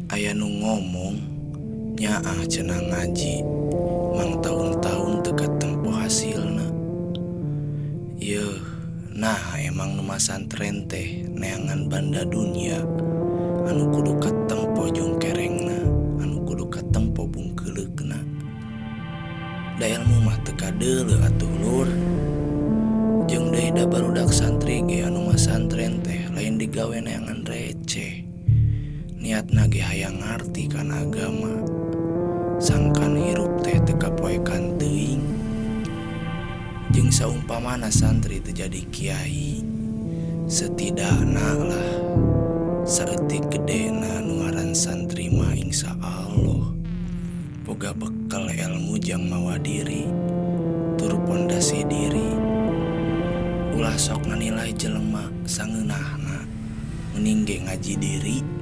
Aya nu ngomong, nyaah cenah ngaji mangtaun-taun teu katempo hasilna. Yeuh, naha emang nu masantren teh neangan banda dunya anu kudu katempo jongkerengna, anu kudu katempo bungkeuleukna. Da elmu mah teu kadeuleu atuh lur. Jeung deui da barudak santri ge anu masantren teh lain digawe neangan receh. Niatna ge hayang ngarti kana agama. Sangkan hirup teh teu kapoekan teuing. Jeung saumpamana santri teu jadi kiai, setidakna lah saeutik gedena nu ngaran santri mah insya Allah boga bekal elmu jang mawa diri tur pondasi diri. Ulah sok nganilai jelema sangeunahna, mending ge ngaji diri.